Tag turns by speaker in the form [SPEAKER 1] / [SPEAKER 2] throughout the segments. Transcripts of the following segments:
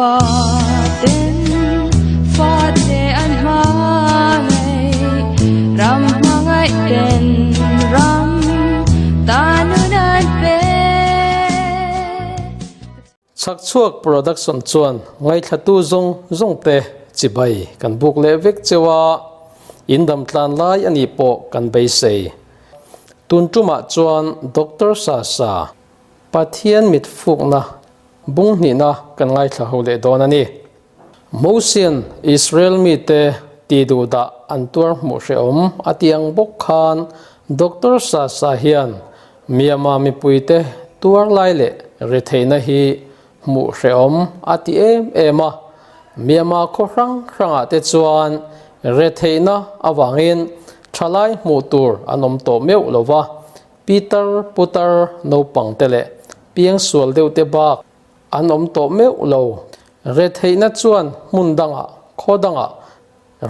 [SPEAKER 1] pa ten fate an hmangaih ram hmangaih ten ram tan nun an pe.
[SPEAKER 2] Chhakchhuak Production chuan ngaithlatu zawng zawng te chibai kan buk leh vek cheu a, in dam tlan lai a nih pawh kan beisei. Tun tumah chuan Doctor Sasa Pathian mit fukna bung hnihna kan ngaithla ho leh dawn a ni. Mosian Israel mite ti duh dah an tuar hmuh hrehawm a ti ang bawk khan Doctor Sasa hian Myanmar mipuite tuar lai leh retheihna hi hmuh hrehawm a ti em em a. Myanmar khaw hrang hrangah te chuan retheihna avangin thalai hmuh tur an awm tawh meuh lo va, Pitar, putar, naupang te leh piangsual deuh te bak an awm tawh meuh lo. Retheihna chuan hmun dangah, khaw dangah,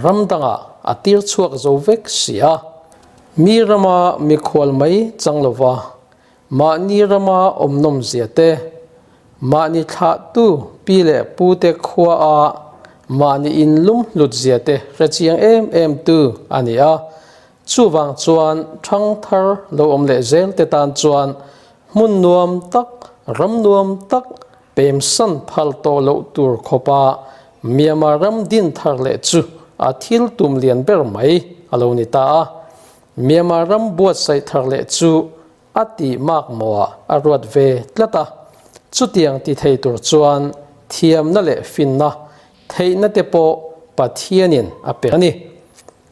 [SPEAKER 2] ram dangah a tir chhuak zo vek si a. Mi rama mikhual mai chang lova, mahni rama awm nawm zia te, mahni thlahtu pi leh pu te khua a mahni inlum hlut zia te hrechiang em em tu a ni a. Chuvang chuan thangthar lo awm leh zel te tan chuan hmun nuam tak, ram nuam tak pemsan phal tawh loh tur khawpa Myanmar ram din thar leh chu a thil tum lian ber mai a lo ni ta a. Myanmar ram buatsaih thar leh chu a tih mak mawah a ruat ve tlat a. Chutiang ti thei tur chuan thiamna leh finna theihna te pawh Pathianin a pe a ni.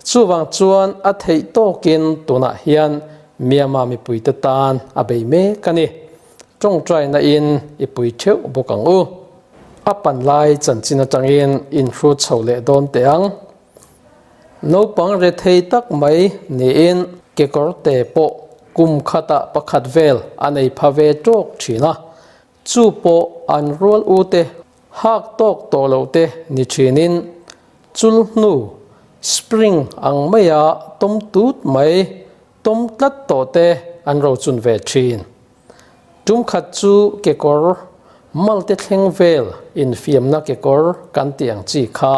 [SPEAKER 2] Chuvang chuan a theih tawkin tunah hian Myanmar mipuite tan a bei mek a ni. Tawngtaina in i pui theuh bawk ang u. A pan lai chanchin atangin in hrut chho leh dawn teh ang. Naupang rethei tak mai niin kekawr te pawh kum khatah pakhat vel a nei pha ve tawk thin a. Chu pawh an rual u te hak tawk tawh lo te ni thinin chul hnu spring ang maia tawm tut mai tawm tlat tawh te an ro chun ve thin. Tum khat chu kekawr malte thleng vel infiamna kekawr kan tih ang chi kha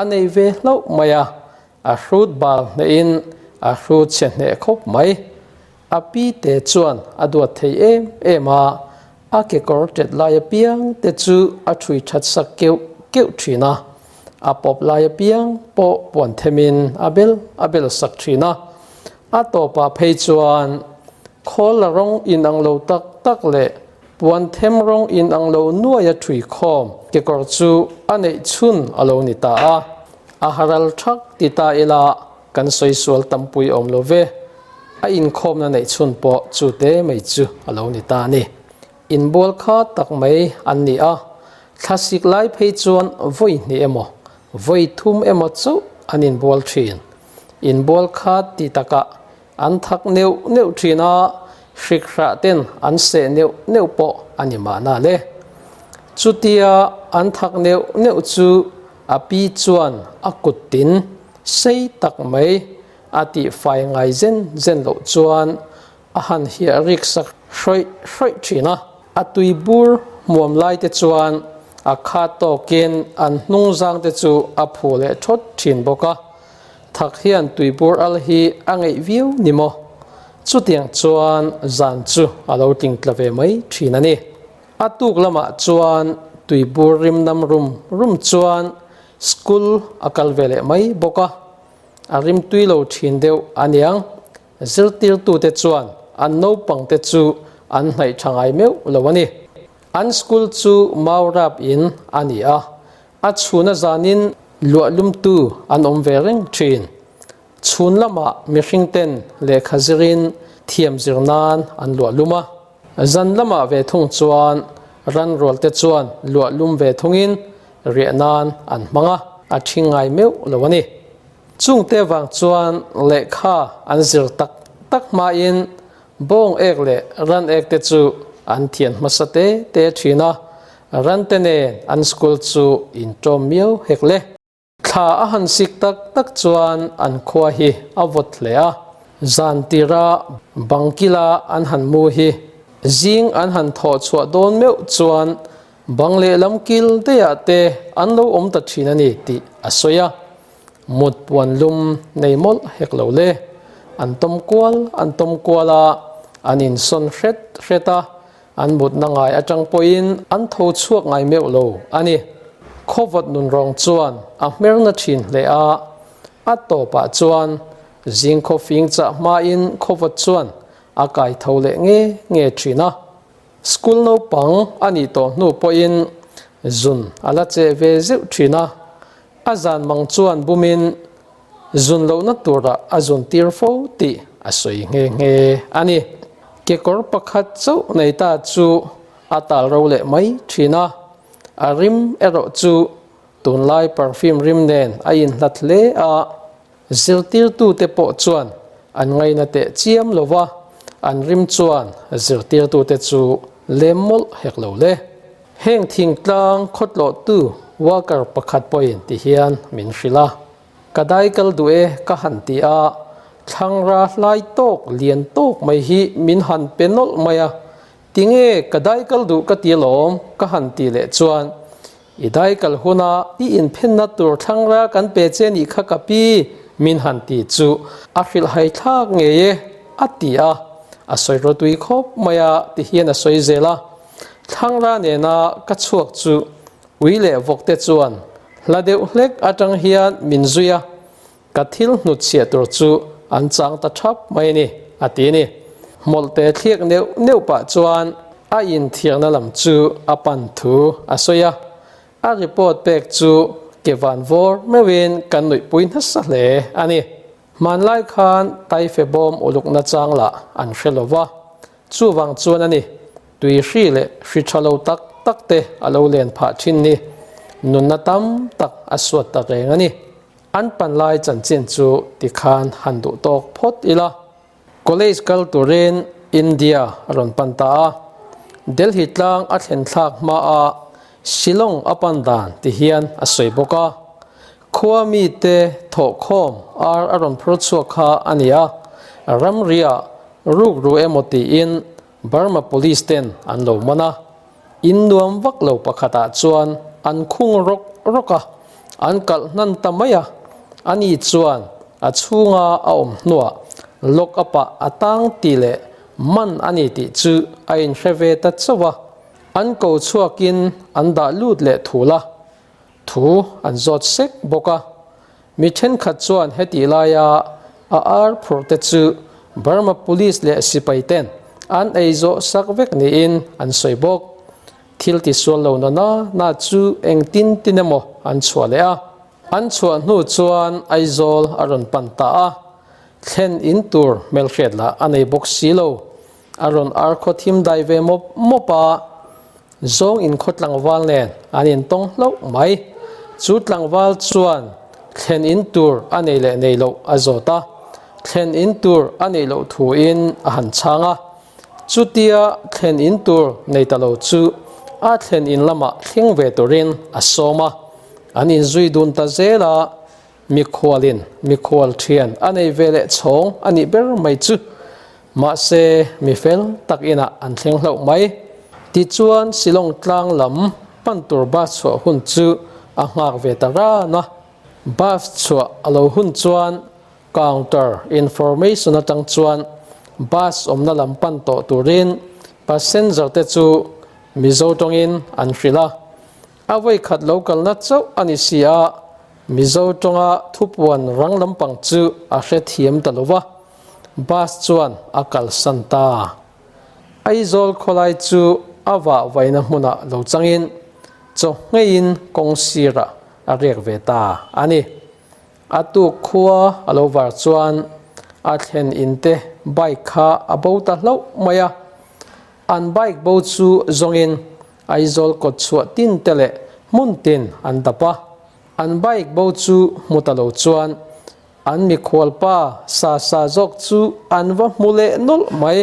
[SPEAKER 2] a nei ve hlauh mai a, a hrut bal hnehin a hrut chhe hneh khawp mai. A pi te chuan a duat thei em em a, a kekawr tet lai apiang te chu a thui that sak keuh keuh thin a, a pawp lai apiang pawh puan themin a bel a bel sak thin a. A tawpah phei chuan khawl la rawng inang lo tak tak leh puan them rawng inang lo nuai a thui khawm kekawr chu a neih chhun a lo ni ta a, a haral thak ti ta ila Kan sawi sual tampui awm lo ve, a inkhawmna neih chhun pawh chu te mai chu a lo ni ta a ni. Inbual kha tak mai an ni a, thlasik lai phei chuan vawi hnih emaw, vawi thum emaw chauh an inbual thin. Inbual kha ti takah an thak neuh neuh thin a, hrik hrah ten an seh neuh neuh pawh a ni mahna le. Chutia an thak neuh neuh chu a pi chuan a kut tin Sei tak mai a tih fai ngai zen zen loh chuan a han hiah rik sak hrawih hrawih thin a. A tui bur hmuam lai te chuan a khat tawkin an hnung zang te chu a phu leh thawt thin bawk a. Thak hian tui bur al hi a ngeih viau ni maw? Chutiang chuan zan chu a lo tling tla ve mai thin a ni. A tuk lamah chuan tui bur rim nam rum rum chuan School a kal ve leh mai bawk a, a rimtui lo thin deuh a niang. Zirtirtute chuan an naupangte chu an hnaih tha ngai meuh lo a ni. An school chu Maurap in a ni a, a chhuna zanin luahlumtu an awm ve reng thin. Chhun lamah mihringten lehkha zirin thiam zir nan an luahlum a, zan lamah ve thung chuan ran rualte chuan luahlum ve thungin riah nan an hmang a, a thi ngai meuh lo a ni. Chungte vang chuan lehkha an zir tak tak hmain bawng ek leh ran ek te chu an thian hmasa te te thin a, ran te nen an school chu inṭawm miau hek le. Thla a han sik tak tak chuan an khua hi a vawt hle a, zan tira bangkila an han mu hi zing an han thawh chhuah dawn meuh chuan. Bang lehlam kil daihah te an lo awm ta thin a ni tih a sawi a. Mut puan lum nei mawlh hek lo le. An tawm kual an tawm kual a, an insawn hret hret a, an mutna ngai atang pawhin an tho chhuak ngai meuh lo a ni. Khawvawt nunrawng chuan a hmerna thin hle a, a tawpah chuan zing khawfing chah hmain khawvawt chuan a kai tho leh nge nge thin a. School naupang a nih tawh hnu pawhin zun a la cheh ve zeuh thin a, a zan mang chuan bumin zun lohna turah a zun tir fo tih a sawi nghe nghe a ni. Kekawr pakhat chauh nei ta chu a tal ro leh mai thin a, a rim erawh chu tunlai perfume rim nen a inhlat hle a. Zirtirtute pawh chuan an ngaina teh chiam lo va, an rim chuan zirtirtute chu lem mawlh hek lo le. Heng thingtlang khawtlawhtu worker pakhat pawhin ti hian min hrilh a, Ka dai kal duh e ka han ti a, thlangra hlai tawk lian tawk mai hi min han pe nawlh mai a, tinge ka dai kal duh ka ti alawm ka han ti leh chuan I dai kal huna i inphenna tur thlangra kan pe che nih kha ka pi, min han ti chu a hrilhhai thlak ngei e, a ti a. A sawi rawtui khawp mai a ti hian a sawi zel a. Thlangra nena ka chhuak chu ui leh vawk te chuan hla deuh hlek atang hian min zui a, Ka thil hnutchhiah tur chu an chang ta thap mai a ni, a ti a ni. Hmawlhte thliak neuh neuh pah chuan a inthiarna lam chu a pan thu a sawi a. A report pek chu ke van vawr meuhin kan nuihpui nasa hle a ni. Hmanlai khan Taife bawm ulukna chang lah an hre lo va, chuvang chuan a ni, tui hri leh hri tha lo tak tak te a lo len phah thin ni. Nunna tam tak a suat ta reng a ni. An pan lai chanchin chu tikhan han duh tawk phawt ila. College kal turin India a rawn pan ta a, Delhi tlang a thlen thlak hmaa Shillong a pan dan ti hian a sawi bawk a. Khua mite thawhkhawm ar a rawn phur chhuak kha a ni a, ramriah rukru emaw tiin Burma Police ten an lo man a. In nuam vak lo pakhatah chuan an khung rawk rawk a, an kalh hnan ta mai a. Ani chuan a chhunga a awm hnuah lock up-ah a tang tih leh man a ni tih chu a inhre ve ta chauh a. An ko chhuakin an dah lut leh thul a, thu an zawt sek bawk a. Mi thenkhat chuan hetih laia a ar phurh te chu Burma Police leh sipai ten an ei zawh sak vek niin an sawi bawk. Thil tisual lo na na na chu engtin tin emaw an chhuah leh a. An chhuah hnu chuan Aizawl a rawn pan ta a, thlen in tur hmelhriat lah a nei bawk si lo. A rawn ar khaw thim dai ve mawp mawp a. Zawng in khaw tlangval nen an intawng hlauh mai. Chu tlangval chuan thlen in tur a nei leh nei loh a zawt a, thlen in tur a neih loh thuin a han chhang a. Chutia thlen in tur nei ta lo chu a thlen in lamah thleng ve turin a sawm a. An inzui dun ta zel a, mikhualin mikhual thian a nei ve leh chhawng a nih ber mai chu. Mahse, mi fel tak inah an thleng hlauh mai. Tichuan, Shillong tlang lam pan tur bus chhuah hun chu a nghak ve ta ran a. Bus chhuah a lo hun chuan counter information atang chuan bus awmna lam pan tawh turin passenger te chu Mizo tawngin an hrilh a. A vawikhat lo kalna chauh a ni si a, Mizo tawnga thupuan rang lampang chu a hrethiam ta lo va. Bus chuan a kalsan ta. Aizawl khawlai chu a vah vaina hmunah lo changin chaw ngheiin kawng sirah a riak ve ta a ni. A tuk khua a lo var chuan a thlen in te bike kha a bo ta hlauh mai a. An bike bo chu zawngin Aizawl kawt chhuah tin te leh hmun tin an dap a. An bike bo chu hmu ta lo chuan An mikhualpa sa sa zawk chu an va hmu leh nawlh mai.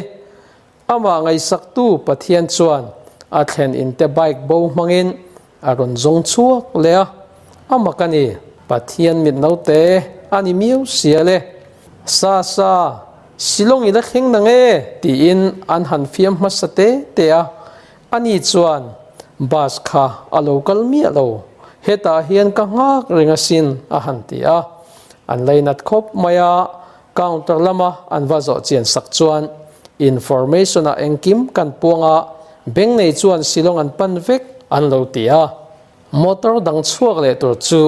[SPEAKER 2] Amah ngaihsaktu Pathian chuan a thlen inte bike bo hmangin a rawn zawng chhuak leh a. A mak a ni, Pathian mit naute a ni miau sia le. Sa sa, Shillong i la thleng nang e, tiin an han fiam hmasa te te a. Ani chuan. Bus kha a lo kal miah lo, hetah hian ka nghak reng asin a han ti a. An leinat khawp mai a, counter lama an va zawh chian sak chuan information ah engkim kan puang a, bank nei chuan Shillong an pan vek an lo ti a. Motor dang chhuak leh tur chu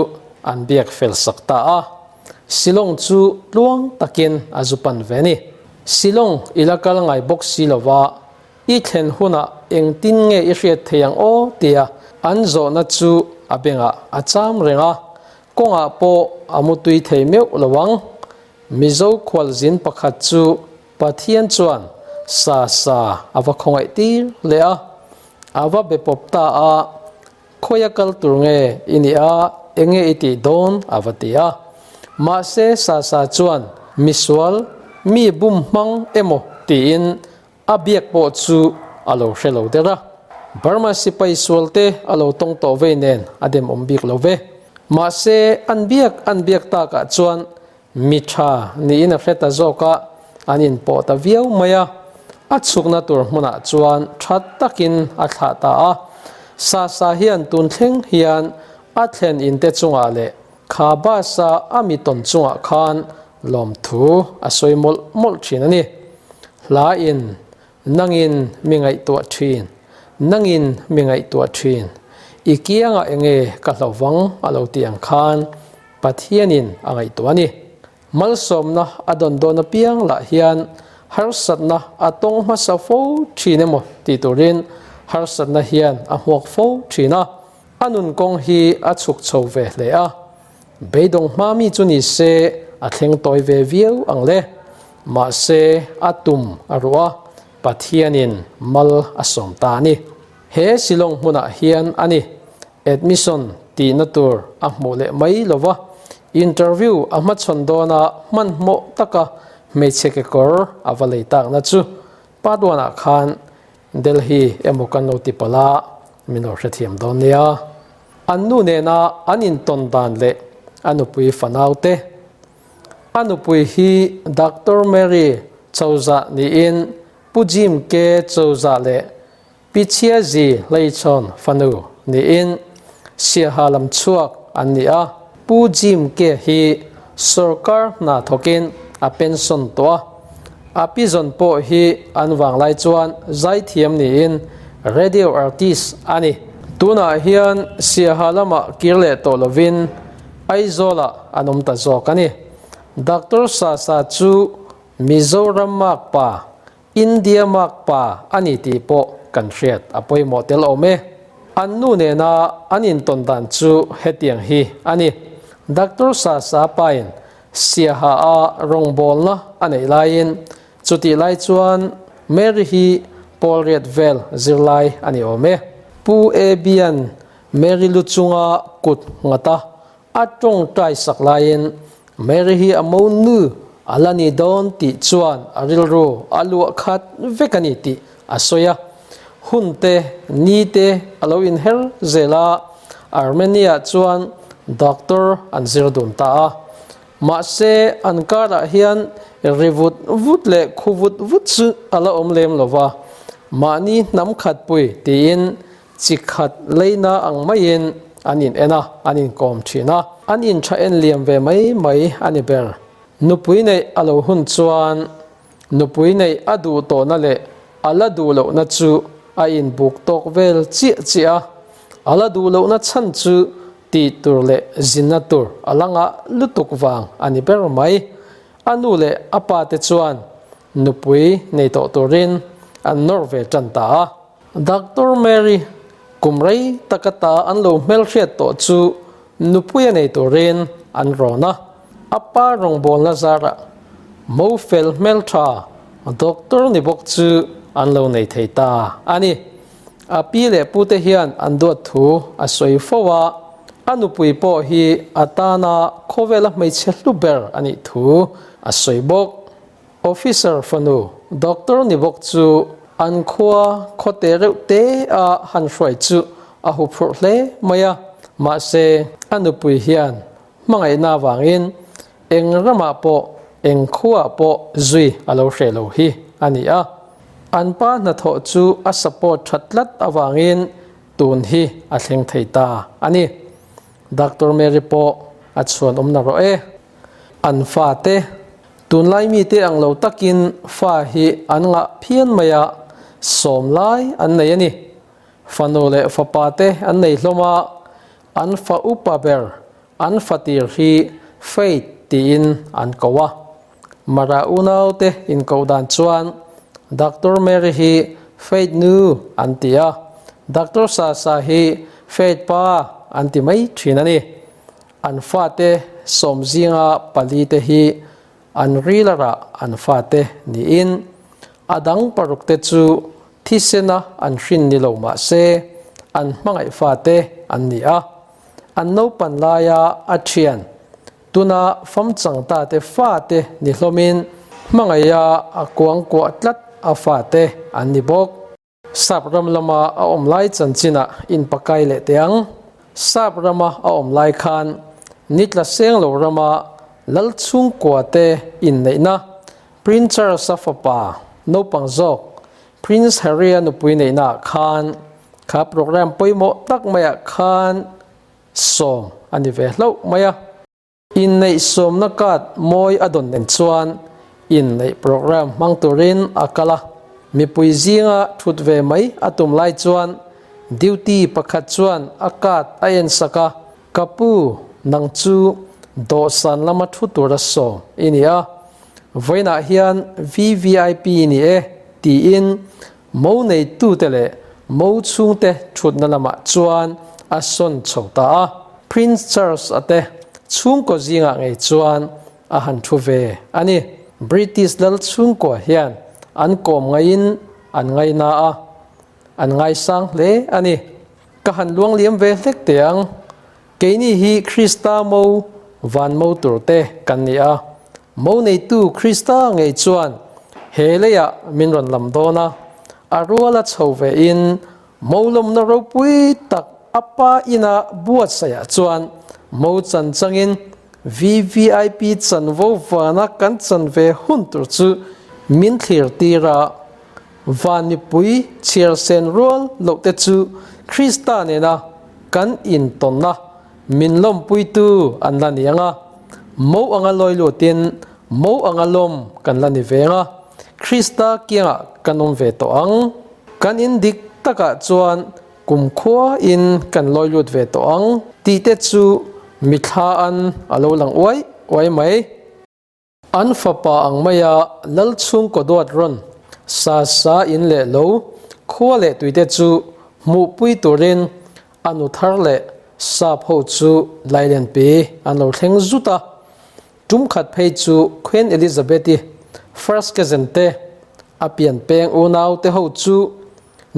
[SPEAKER 2] an biak fel sak ta a, Shillong chu tluang takin a zu pan ve a ni. Shillong i la kal ngai bawk si lova, I thlen hunah engtin nge i hriat thei ang aw tia an zawhna chu a bengah a cham reng a, kawngah pawh a mutui thei meuh lo ang. Mizo khualzin pakhat chu Pathian chuan sa sa a va khawngaih tir leh a, a va be pawp ta a, Khawia kal tur nge i nih a, enge i tih dawn? a va ti a. Mahse sa sa chuan misual, mi bum hmang emaw tiin A biak pawh chu a lo hre lo der a. Burma sipai sualte a lo tawng tawh vei nen a dem awm bik lo ve. Mahse, an biak an biak takah chuan mi tha niin a hre ta zawk a, an inpawh ta viau mai a. A chhukna tur hmunah chuan tha takin a thlah ta a. Sa sa hian tun thleng hian a thlen inte chungah leh kha bus a a mi tawn chungah khan lawmthu a sawi mawlh mawlh thin a ni. Hla in nangin mi ngaihtuah thin, nangin mi ngaihtuah thin, i kiangah enge ka hlauhvang a lo tih ang khan Pathianin a ngaihtuah a ni. Malsawmna a dawn dawn apiang lah hian harsatna a tawng hmasa fo thin emaw tih turin harsatna hian a hmuak fo thin a. A nun kawng hi a chhuk chho ve hle a, beidawng hma mi chu ni se a thleng tawi ve viau ang le. Mahse, a tum a ruh a, Pathianin mal a sawm ta a ni. He Shillong hmunah hian a ni admission tihna tur a hmuh leh mai lo va, interview a hmachhawn dawna hmanhmawh taka hmeichhe kekawr a va lei takna chu part one-ah khan Delhi emaw kan lo ti palh a, min lo hrethiam dawn nia. An nu nena an intawn dan leh a nupui fanau te. A nupui hi Doctor Mary Chozah niin Pu Jim K Chozah leh Pi Chhiazi Hleichhawn fanu niin Siaha lam chhuak an ni a. Pu Jim K hi sorkar hna thawkin a pension tawh a. A pi zawn pawh hi an vanglai chuan zaithiam niin radio artist a ni. Tunah hian Siaha lamah kir leh tawh lovin Aizawlah an awm ta zawk a ni. Doctor Sasa chu Mizoram makpa, India makpa a ni tih pawh kan hriat a pawimawh tel awm e. An nu nena an intawn dan chu hetiang hi a ni. Doctor Sasa pain Siaha a rawngbawlna a neih laiin chutih lai chuan Mary hi Paul riat vel zirlai a ni awm e. Pu Abian Mary lu chunga kut nghata a tawngtai sak laiin Mary hi a mo nu a la ni dawn tih chuan a rilru a luah khat vek a ni tih a sawi a. Hun te, ni te a lo inher zel a, Armenia chuan doctor an zir dun ta a. Mahse, an karah hian ri vut vut leh khu vut vut chu a la awm lem lo va, mahni hnam khatpui tiin chi khat leina ang maiin an in en a, an inkawm thin a, an intha en liam ve mai mai a ni ber. Nupui neih a lo hun chuan Nupui neih a duh tawhna leh a la duh lohna chu a inbuk tawk vel chiah chiah a, a la duh lohna chhan chu tih tur leh zinna tur a la ngah lutuk vang a ni ber mai. A nu leh a pa te chuan nupui nei tawh turin an nawr ve tan ta a. Doctor Mary kum rei taka ta an lo hmelhriat tawh chu nupui a nei turin an rawn a. A pa rawngbawlna zarah mo fel hmeltha doctor ni bawk chu an lo nei thei ta a ni. A pi leh pute hian an duat thu a sawi fo a, a nupui pawh hi a tana khawvela hmeichhe hlu ber a nih thu a sawi bawk. Officer fanu doctor ni bawk chu an khua khawte reuh te a han hruai chu a huphurh hle mai a, mahse a nupui hian Hmangaihna avangin eng ramah pawh eng khuaah pawh zui a lo hreh lo hi a ni a. An pa hnathawh chu a support that tlat avangin tun hi a thleng thei ta a ni. Doctor Mary pawh a chhuan awm na rawh e. An fate, tunlai mite ang lo takin fa hi an ngah phian mai a, sawm lai an nei a ni. Fanu leh fapa te an nei hlawm a, an fa upa ber an fatir hi Faith tiin an ko a. Mara unaute inkoh dan chuan Doctor Mary hi Faith nu an ti a, Doctor Sasa hi Faith pa an ti mai thin a ni. An fate sawm zinga palite hi an rilarah an fate niin a dang parukte chu thisena an hrin ni lo mah se an hmangaih fate an ni a. An naupan laia a thian Tuna famchang ta te fate ni hlawmin hmangaiha a kuang kuah tlat a fate an ni bawk. Sap ram lama a awm lai chanchinah inpakai leh teh ang. Sap rama a awm lai khan nitla seng lo rama lal chhungkua te inneihna Prince Charles-a fapa naupang zawk Prince Harry-a nupui neihnaah khan kha programme pawimawh tak maiah khan Sawm a ni ve hlauh mai a. Inneih sawmna card mawi a dawn nen chuan inneih programme hmang turin a kal a. Mipui zinga thut ve mai a tum lai chuan duty pakhat chuan a card a en sak a, Ka pu, nang chu dawhsan lama thu tura sawm i ni a, vawiinah hian VVIP i ni e, tiin Mo neitute leh mo chhungte thutna lamah chuan a sawn chho ta a. Prince Charles-a te chhungkaw zingah ngei chuan a han thu ve a ni. British lal chhungkua hian an kawm ngaiin an ngaina a, an ngaisang hle a ni. Ka han luang liam ve hlek teh ang. Keini hi Krista mo van mo tur te kan ni a. Mo neitu Krista ngei chuan he leiah min rawn lam dawn a, a ruala chho vein mo lawmna ropui tak a pa ina buatsaihah chuan mo chan changin VVIP chanvo vana kan chan ve hun tur chu min thlir tir a. Van mipui chhiar sen rual loh te chu Krista nena kan intawnna min lawmpuitu an la ni ang a, mo anga lawi lutin mo anga lawm kan la ni veng a, Krista kiangah kan awm ve tawh ang. Kan in dik takah chuan kumkhua in kan lawi lut ve tawh ang tih te chu mithla an a lo lang uai uai mai. An fapa ang maia lal chhungkaw duat rawn sa sa in leh lo khua leh tuite chu hmuhpui turin a nu thar leh sap ho chu Lailenpi an lo thleng zut a. Tum khat phei chu Queen Elizabeth-i first cousin te a pian peng unau te ho chu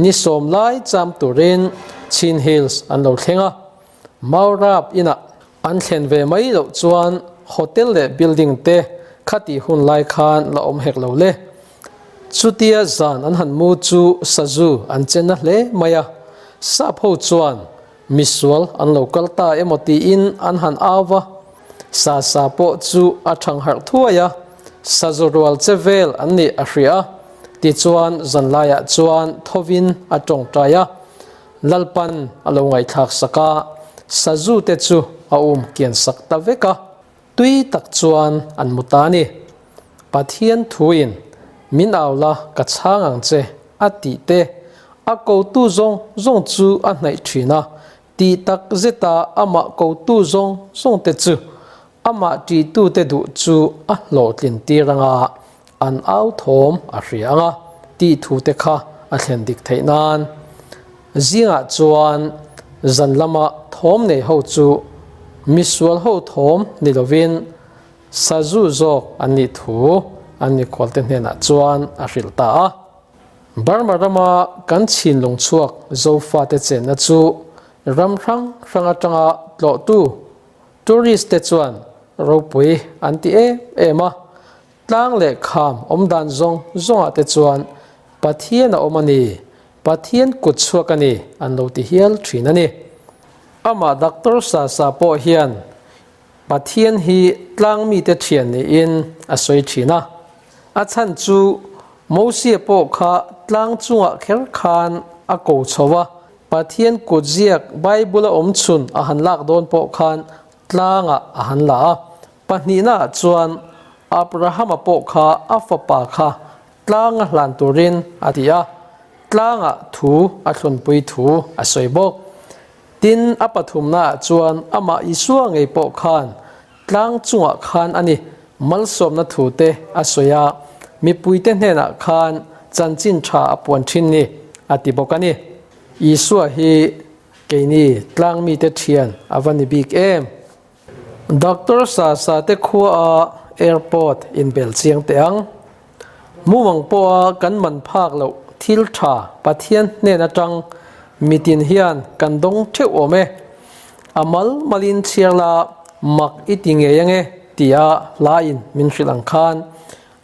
[SPEAKER 2] ni sawm lai cham turin Chin Hills an lo thleng a. Maurap inah an thlen ve mai loh chuan hotel leh building te khatih hun lai khan la awm hek lo le. Chutia zan an han mu chu sazu an che na hle mai a, sap ho chuan misual an lo kal ta emaw tiin an han au va, sa sa pawh chu a thang harh thuai a, sazu rual che vel an nih a hria a, tichuan zanlaiah chuan thovin a tawngtai a. Lalpan a lo ngaihthlak sak a, sazu te chu a um kian sak ta vek a, tui tak chuan an mu ta a ni. Pathian thuin, Min au la, ka chhang ang che, a tih te, a kotu zawng zawng chu a hnaih thin a, tih tak zeta amah kotu zawng zawng te chu amah ṭihtute duh chu a hlawhtlin tir anga an au thawm a hria anga tih thu te kha a thlen dik theih nan. Zingah chuan zan lama thawm nei ho chu misual ho thawm ni lovin sazu zawk an nih thu an mikhualte hnenah chuan a hrilh ta a. Burma rama kan chhinlung chhuak Zofate chenna chu ram hrang hrang atanga tlawhtu Tourist te chuan ropui an ti em em a, tlang leh kham awm dan zawng zawngah te chuan Pathian a awm a ni, Pathian kut chhuak a ni an lo ti hial thin a ni. Amah Doctor Sasa pawh hian Pathian hi tlang mite thian niin a sawi thin a, a chhan chu Mosia pawh kha tlang chungah kher khan a ko chho a. Pathian kutziak Bible-a awm chhun a han lak dawn pawh khan tlangah a han la a. Pahnihnaah chuan Abrahama pawh kha a fapa kha tlanga hlan turin a ti a, tlangah thu a thlunpui thu a sawi bawk. Tin, a pathumnaah chuan amah Isua ngei pawh khan tlang chungah khan a ni malsawmna thu te a sawi a, mipuite hnenah khan chanchin tha a puan thin ni a ti bawk a ni. Isua hi keini tlang mite thian a va ni bik em? Doctor Sa Sa te khua a airport inbel chiang teh ang. Mumang pawha kan man phak loh thil tha Pathian hnen atang mitin hian kan dawng theuh awm e. A mal malin chhiar la mak i ti ngei ange tia hla in min hrilh ang khan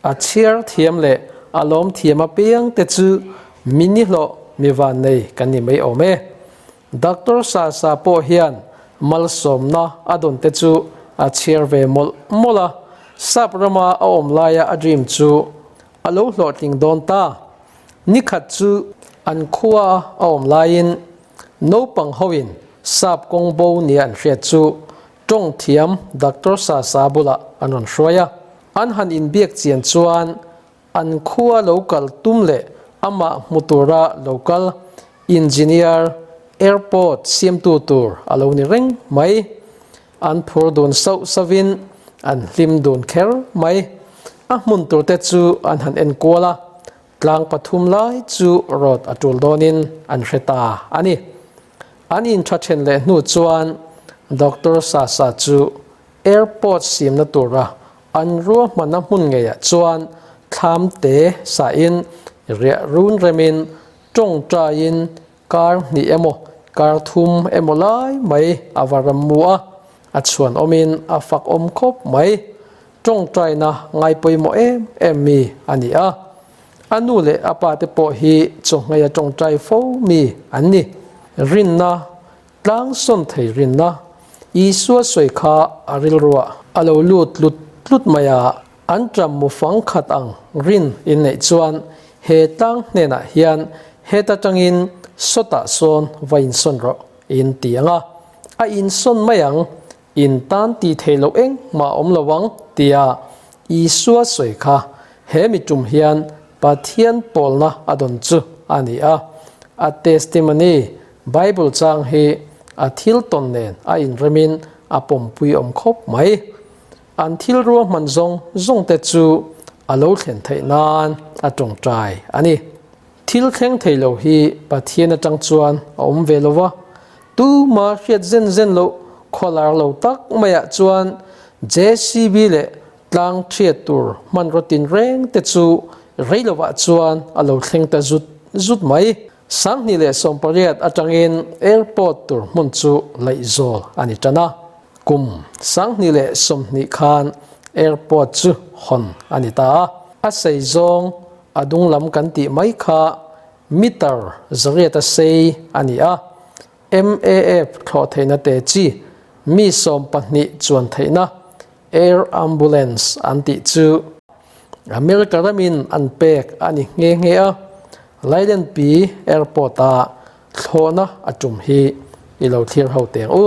[SPEAKER 2] a chhiar thiam leh a lawm thiam apiang te chu mini hlawh mi van nei kan ni mai awm e. Doctor Sa Sa pawh hian malsawmna a dawn te chu a chhiar ve mawlh mawlh a, sap rama a awm laia a dream chu a lo hlawhtling dawn ta. Nikhat chu an khua a awm laiin naupang hoin sap kawng bo nia an hriat chu tawng thiam Doctor Sa Sa bulah an rawn hruai a. An han inbiak chian chuan An khua lo kal tum leh amah hmu tura lo kal engineer airport siamtu tur a lo ni reng mai. An phur dun sauh sauhin an hlim dun kher mai. A hmun tur te chu an han en kual a, tlang pathum lai chu road a tul dawnin an hre ta a ni. An intha then leh hnu chuan Doctor Sasa chu airport siamna tura An ruahmanna hmun ngeiah chuan thlam te sahin riah run remin tawngtaiin kar hnih emaw kar thum emaw lai mai a va ram mu a, a chhuan awmin a fak awm khawp mai. Tawngtaina ngai pawimawh em em mi a ni a, a nu leh a pa te pawh hi chawhngei a tawngtai fo mi an ni. Rinna Tlang sawn thei rinna Isua sawi kha a rilruah a lo lut tlut tlut mai a, an ṭam mu fang khat ang rin inneih chuan he tlang hnenah hian heta ṭangin sawtah sawn va insawn rawh in ti ang a, a insawn mai ang, in tan ti thei loh engmah a awm lo ang tia Isua sawi kha he mi ṭum hian Pathian pawlna a dawn chu a ni a, a testimony Bible chang hi a thil tawn nen a inremin a pawmpui awm khawp mai. An thil ruahman zawng zawng te chu a lo thlen theih nan a tawngtai a ni. Thil thleng thei lo hi Pathian atang chuan a awm ve lo va, tuma hriat zen zen loh khawlar lo tak maiah chuan JCB leh tlang thiat tur hmanraw tinreng te chu rei lovah chuan a lo thleng ta zut zut mai. 2018 atangin airport tur hmun chu laihzawl a ni tan a, kum 2020 khan airport chu hawn a ni ta a. A sei zawng a dunglam kan tih mai kha meter 800 a sei a ni a, MAF thlawh theihna te chi mi 12 chuan theihna air ambulance an tih chu America ramin an pek a ni nghe nghe a, Lailenpi Airport-a thlawhna a tum hi i lo thlir ho teng u.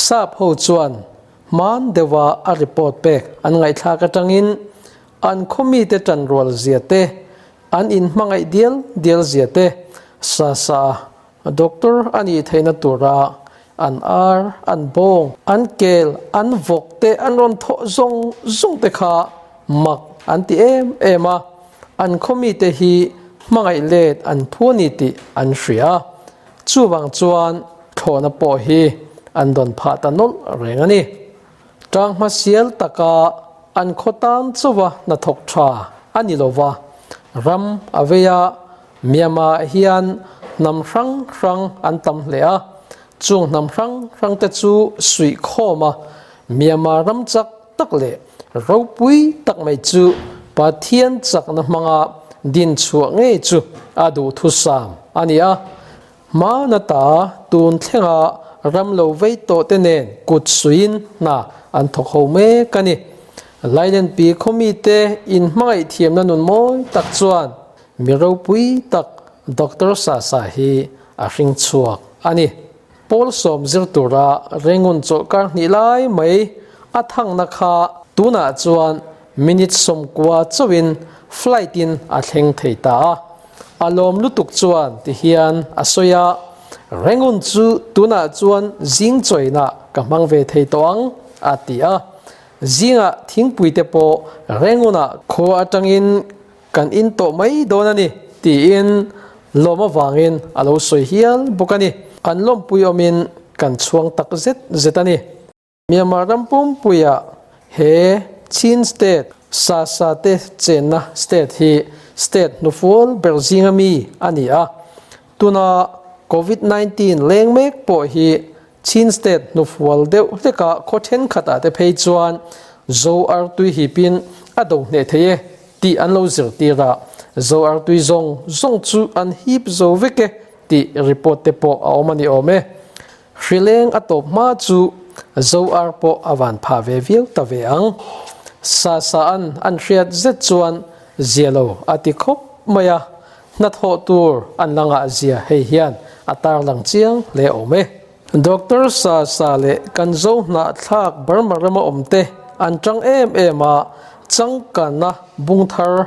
[SPEAKER 2] Sap ho chuan hman deuha a report pek an ngaihthlak atangin an khawmite tanrual zia te, an inhmangaih dial dial zia te sa sa a doctor a nih theihna tura an ar, an bawng, an kel, an vawk te an rawn thawh zawng zawng te kha mak an ti em em a, an khawmite hi hmangaih let an phu a ni tih an hria. Chuvang chuan thlawhna pawh hi an dawn phah ta nawlh reng a ni. Tang hmasial taka an khaw tan chauha hnathawk tha a ni lova, ram a vei a, Myanmar hian hnam hrang hrang an tam hle a, chung hnam hrang hrang te chu suih khawm a, Myanmar ram chak tak leh ropui tak mai chu Pathian chakna hmanga din chhuah ngei chu a duhthusam a ni a. Hmana ta tun thlenga ram lo vei tawh te nen kut suiin hna an thawk ho mek a ni. Lailenpi khawmite inhmangaih thiamna nun mawi tak chuan mi ropui tak Doctor Sasa hi a hring chhuak a ni. Pawl sawm zir tura Rengun chawlhkar hnih lai mai a thangna kha tunah chuan minute 90 chauhin flight in a thleng thei ta a. A lawm lutuk chuan ti hian a sawi a, Rengun chu tunah chuan zing chawina ka hmang ve thei tawh ang, a ti a. Zingah thingpui te pawh Rengunah khua atangin kan in tawh mai dawn a ni, tiin lawm avangin a lo sawi hial bawk a ni. An lawmpui awmin kan chhuang tak zet zet a ni. Myanmar ram pumpuiah he Chin State, Sasa te chenna state hi state hnufual ber zinga mi a ni a. Tuna Covid 19 leng mek pawh hi Chin State hnufual deuh hleka khaw thenkhatah te phei chuan Zo artui hipin a do hneh thei e tih an lo zirtir a, Zo artui zawng zawng chu an hip zo vek e tih report te pawh a awm a ni awm e. Hrileng a tawp hma chu Zo ar pawh a van phah ve viau ta ve ang. Sa sa an an hriat zet chuan zia lo a ti khawp mai a, hnathawh tur an la ngah zia hei hian a tarlang chiang hle awm e. Doctor Sa Sa leh kan Zo hnahthlak Burma rama awmte an tang em em a, changkanna bung thar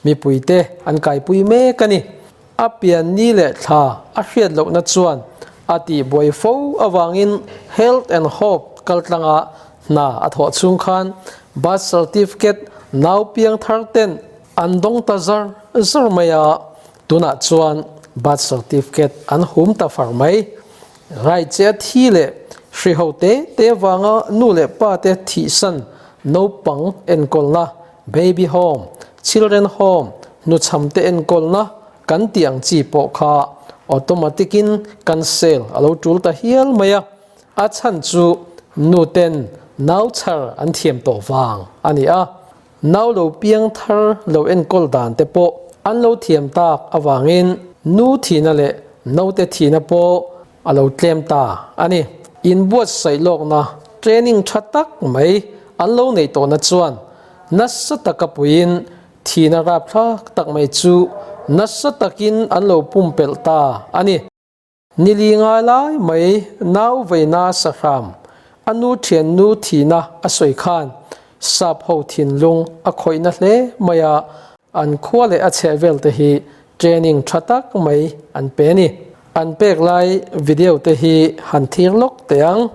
[SPEAKER 2] Mipuite an kaipui mek a ni. A pian ni leh thla a hriat lohna chuan a tihbuai fo avangin Health and Hope kaltlanga hna a thawh chhung khan birth certificate nau piang thar ten an dawng ta zar zar mai a, tunah chuan birth certificate an hum ta far mai. Raiche a thi leh hriho te te vanga nu leh pa te thihsan naupang enkawlna Baby home, children home, hnuchham te enkawlna kan tih ang chi pawh kha automatic in kan sale a lo tul ta hial mai a, a chhan chu nu ten nau chhar an thiam tawh vang a ni a, nau lo piang thar lo enkawl dan te pawh an lo thiam tak avangin nu thihna leh naute thihna pawh a lo tlem ta a ni. Inbuatsaih lawkna training tha tak mai an lo neih tawhna chuan nasa taka puiin thihna rapthlak tak mai chu nasa takin an lo pumpelh ta a ni. Nili ngai lai mai nau veina sahram a nu thiannu thihna a sawi khan sap ho thinlung a khawihna hle mai a. An khua leh a chhehvel te hi training tha tak mai an pe a ni. An pek lai video te hi han thlir lawk teh ang.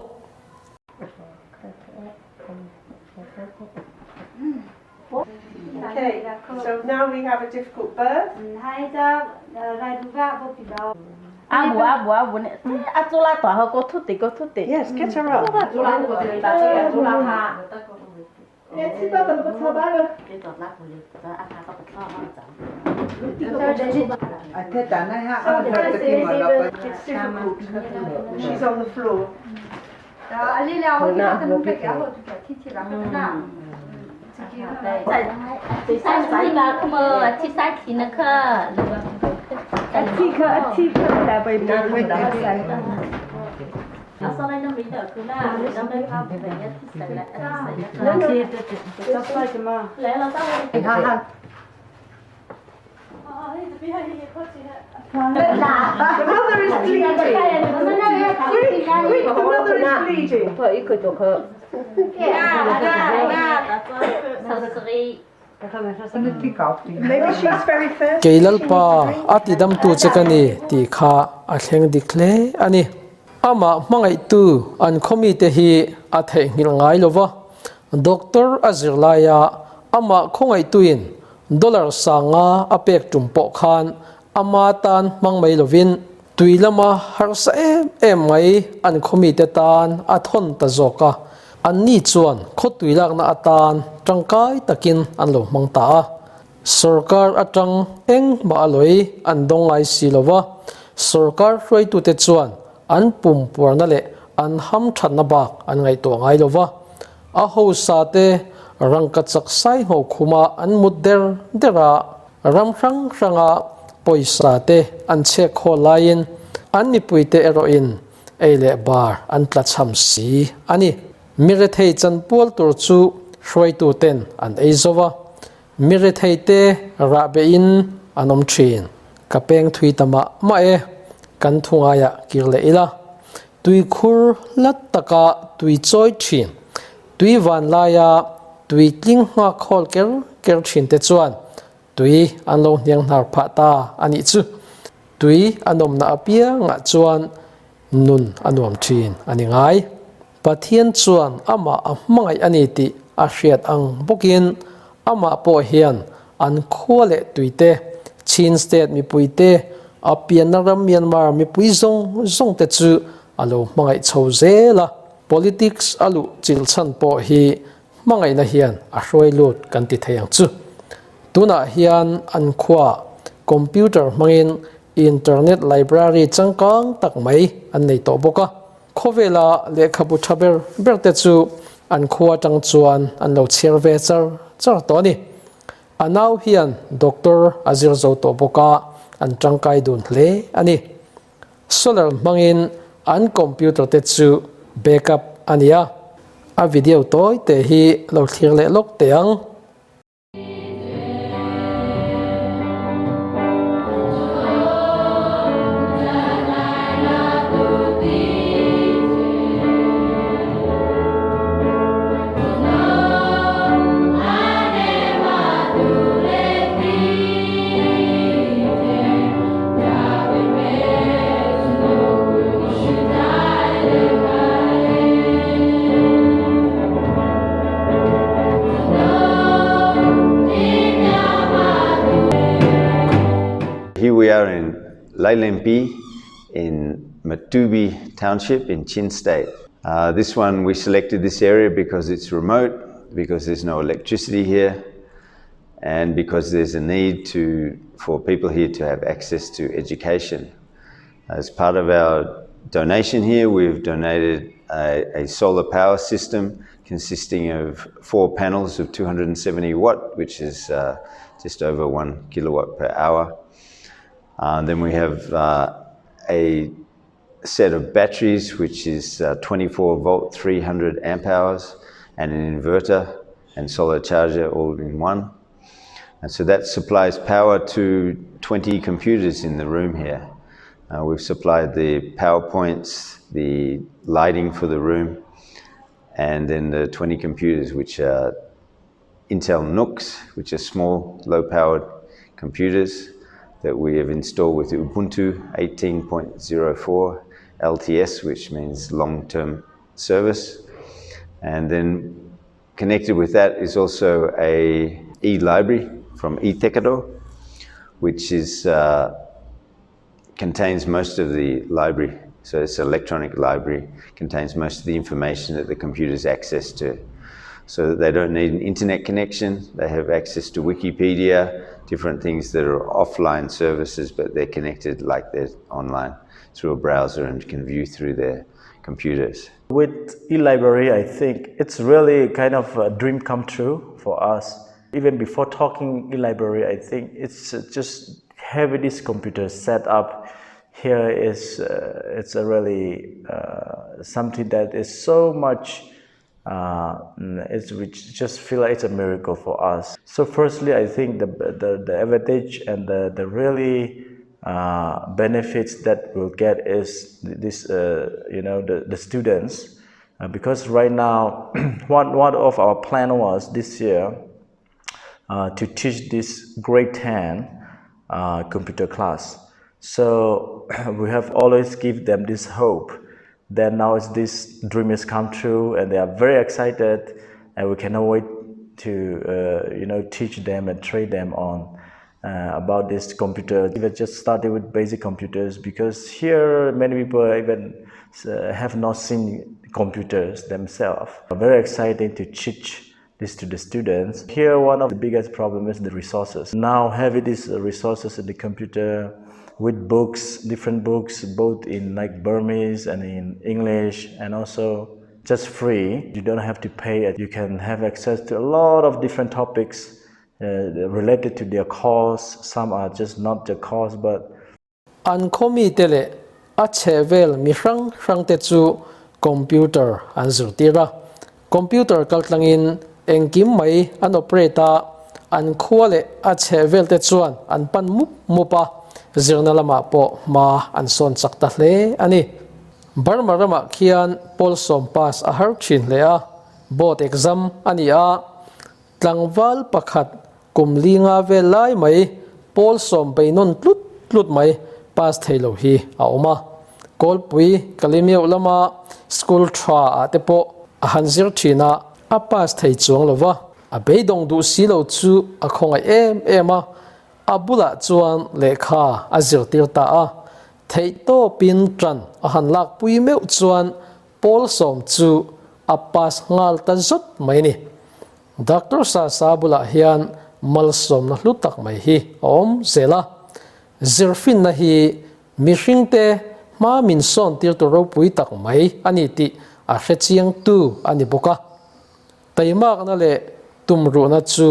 [SPEAKER 2] Kei Lalpa a tidamtu che ka ni tih kha a thleng dik hle a ni. Amah hmangaihtu an khawmite hi a theihnghilh ngai lo va, doctor a zir laia amah khawngaihtuin dollar sanga a pek tum pawh khan ama tan hmang mai lovin tui lama harsa em em mai an khawmite tan a thawn ta zawk a, anni chuan khaw tui lakna atan tangkai takin an lo hmang ta a. Sorkar atang engmah a lawi an dawng ngai si lo va, sorkar hruaitute chuan an pumpuarna leh an hamthatna bak an ngaihtuah ngai lo va. A hausa te rangka chak sai ngho khuma an mut der der a, ram hrang hranga pawisa te an chhek haw laiin an mipuite erawhin ei leh bar an tlachham si a ni. Mirethei chanpual tur chu hruaitu ten an ei zo va, mirethei te rah behin an awm thin. Ka peng thui ta mah mah e, kan thu ngaiah kir leh ila. Tuikhur hlat taka tui chawi thin, tui van laia tui tling nghak hawl ker ker thin te chuan tui an lo hniang hnar phah ta a nih chu. Tui a nawmna apiangah chuan nun a nuam thin a ni ngai. Pathian chuan amah a hmangaih a ni tih a hriat ang bawkin amah pawh hian an khua leh tuite, Chin State mipuite, a pianna ram Myanmar mipui zawng zawngte chu a lo hmangaih chho zel a. Politics a luh chilh chhan pawh hi hmangaihna hian a hruai lut kan ti thei ang chu. Tunah hian an khuaah computer hmangin internet library changkang tak mai an nei tawh bawk a. Khawvela lehkhabu tha ber ber te chu an khua atang chuan an lo chhiar ve char char tawh a ni. A nau hian doctor a zir zo tawh bawk a, an tangkai dun hle a ni. Solar hmangin an computer te chu backup a ni a, a video tawi te hi lo thlir leh lawk teh ang.
[SPEAKER 3] Here we are in Lailenpi in Matupi Township in Chin State. Uh, this one, we selected this area because it's remote, because there's no electricity here, and because there's a need to, for people here to have access to education. As part of our donation here, we've donated a, a solar power system consisting of four panels of 270 watt, which is uh, just over one kilowatt per hour. Uh, then we have uh, a set of batteries, which is uh, 24 volt, 300 amp hours, and an inverter and solar charger all in one. And so that supplies power to 20 computers in the room here. Uh, we've supplied the PowerPoints, the lighting for the room, and then the 20 computers, which are Intel NUCs, which are small, low-powered computers that we have installed with Ubuntu 18.04 LTS, which means long-term service. And then connected with that is also a e-library from iThekado, which is contains most of the library. So it's an electronic library, contains most of the information that the computers access to. So that they don't need an internet connection, they have access to Wikipedia, different things that are offline services, but they're connected like they're online through a browser and can view through their computers.
[SPEAKER 4] With eLibrary, I think it's really kind of a dream come true for us. Even before talking eLibrary, I think it's just having this computer set up here is it's a really something that is so much, it's, we just feel like it's a miracle for us. So firstly, I think the advantage and the really benefits that we'll get is this, the students, because right now one of our plan was this year to teach this grade 10 computer class. So we have always give them this hope that now it's this dream has come true, and they are very excited, and we cannot wait to teach them and train them on about this computer. We just started with basic computers because here many people even have not seen computers themselves. Very exciting to teach this to the students. Here, one of the biggest problems is the resources. Now having these resources in the computer with books, different books, both in Burmese and in English, and also just free. You don't have to pay it. You can have access to a lot of different topics related to their course. Some are just not the course, but
[SPEAKER 2] An khaw te leh a chhehvel mi hrang hrang te chu computer an zirtir a, computer kaltlangin engkim mai an operate a, an khua leh a chhehvel te chuan an pan mup mup a, zirna lamah pawh hma an sawn chak ta hle a ni. Burma ramah khian pawl sawm pass a har thin hle a, board exam a ni a, tlangval pakhat kum linga vel lai mai pawl sawm beinawn tlut tlut mai pass thei lo hi a awm a. Kawlpui Kalemioh lama school tha ah te pawh a han zir thin a, a pass thei chuang lo va, a beidawng duh si lo chu a khawngaih em em a, a bulah chuan lehkha a zirtir ta a, theihtawpin tan a han lakpui meuh chuan pawl sawm chu a pass nghal ta zawt mai a ni. Doctor Sasa bulah hian malsawmna hlu tak mai hi a awm zel a, zirfinna hi mihringte hma min sawn tirtu ropui tak mai a ni tih a hre chiangtu a ni bawk a. Teimakna leh tumruhna chu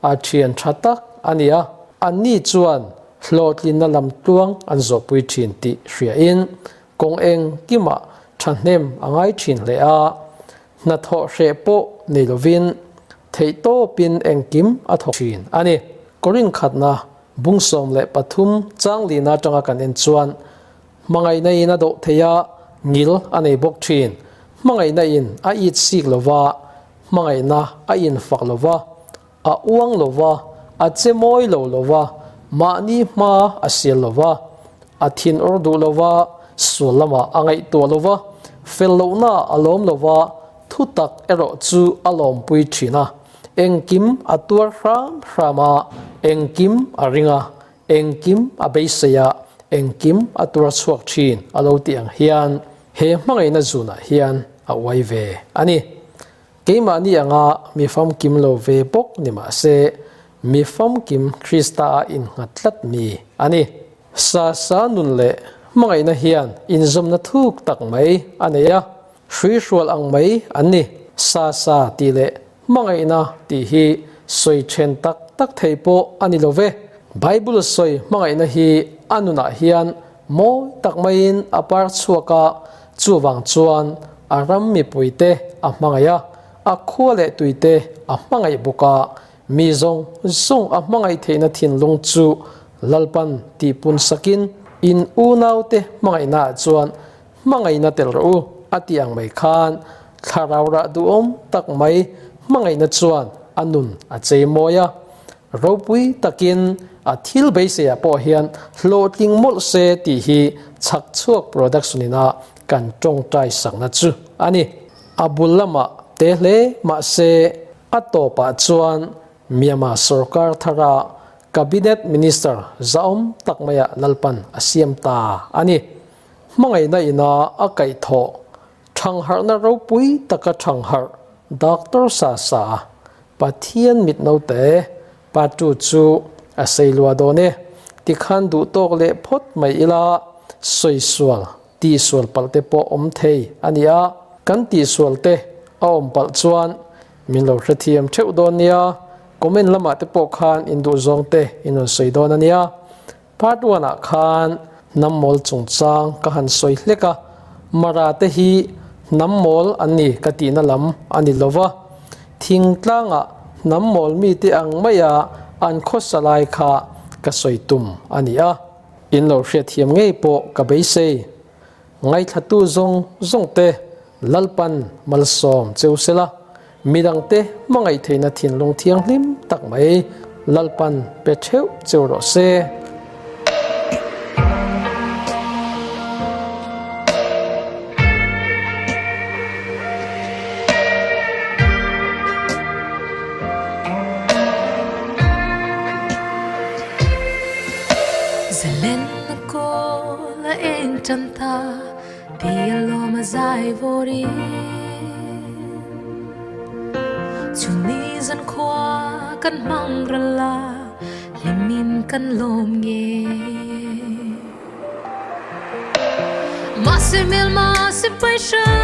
[SPEAKER 2] a thian tha tak a ni a, anni chuan hlawhtlinna lamtluang an zawhpui thin tih hriain kawng engkimah thahnem a ngai thin hle a. Hnathawh hreh pawh nei lovin theihtawpin engkim a thawk thin a ni. Korin khatna bung 13 changlina atanga kan en chuan hmangaihna in a doh thei a, ngil a nei bawk thin. Hmangaihna in a it sik lova, hmangaihna a infak lova, a uang lova, a che mawi lo lova, mahni hma a sial lova, a thin awr duh lova, sual lamah a ngaihtuah lova, fel lohna a lawm lova, thutak erawh chu a lawmpui thin a, engkim a tuar hram hram a, engkim a ring a, engkim a beisei a, engkim a tuar chhuak thin a lo tih ang hian he hmangaihna zunah hian a uai ve a ni. Keimahni anga mi famkim lo ve bawk ni mah se, mi famkim Krista-a innghat tlat mi a ni. Sa sa nun leh hmangaihna hian inzawmna thuk tak mai a nei a, hruihrual ang mai an ni. Sa sa tih leh hmangaihna tih hi sawi then tak tak thei pawh a ni lo ve. Bible sawi hmangaihna hi a nunah hian Mawi tak maiin a par chhuak a, chuvang chuan a ram mipuite a hmangaih a, a khua leh tuite a hmangaih bawk a, mi zawng zawng a hmangaih theihna thinlung chu Lalpan tihpun sakin in unaute hmangaihnaah chuan hmangaihna tel rawh u a tih ang mai khan thlarau rah duhawm tak mai hmangaihna chuan. a nun a chei mawi a, ropui takin a thil beiseiah pawh hian hlawhtling mawlh se tih hi Chhakchhuak Production ina kan tawngtai sakna chu a ni. A bul lamah te hle mahse a tawpah chuan Myanmar sorkar thara Cabinet Minister zahawm tak maiah Lalpan a siam ta a ni. Hmangaihna ina a kaihthawh Thangharhna ropui taka thangharh Doctor Sa Sa a Pathian mit naute pa tu chu a sei lua dawn e. Tikhan duh tawk leh phawt mai ila sawi sual, tih sual palh te pawh awm thei a ni a. Kan tih sual te a awm palh chuan min lo hrethiam theuh dawn nia. Comment lamah te pawh khan in duh zawng te in rawn sawi dawn a nia. Part one ah khan hnam mawl chungchang ka han sawi hlek a, Mara te hi hnam mawl an ni ka tihna lam a ni lo va, thingtlangah hnam mawl mite ang maia an khawsa lai kha ka sawi tum a ni a. In lo hriatthiam ngei pawh ka beisei. Ngaithlatu zawng zawng te Lalpan malsawm cheu sela, midangte hmangaih theihna thinlung thianghlim tak mai Lalpan pe theuh cheu rawh se.
[SPEAKER 1] Zalenna kawl a eng tan ta Ti a lawm a zai vawrin Chuni zan khua kan hmang ral a Hlimin kan lawm nge Mahse hmel mahse pai hram.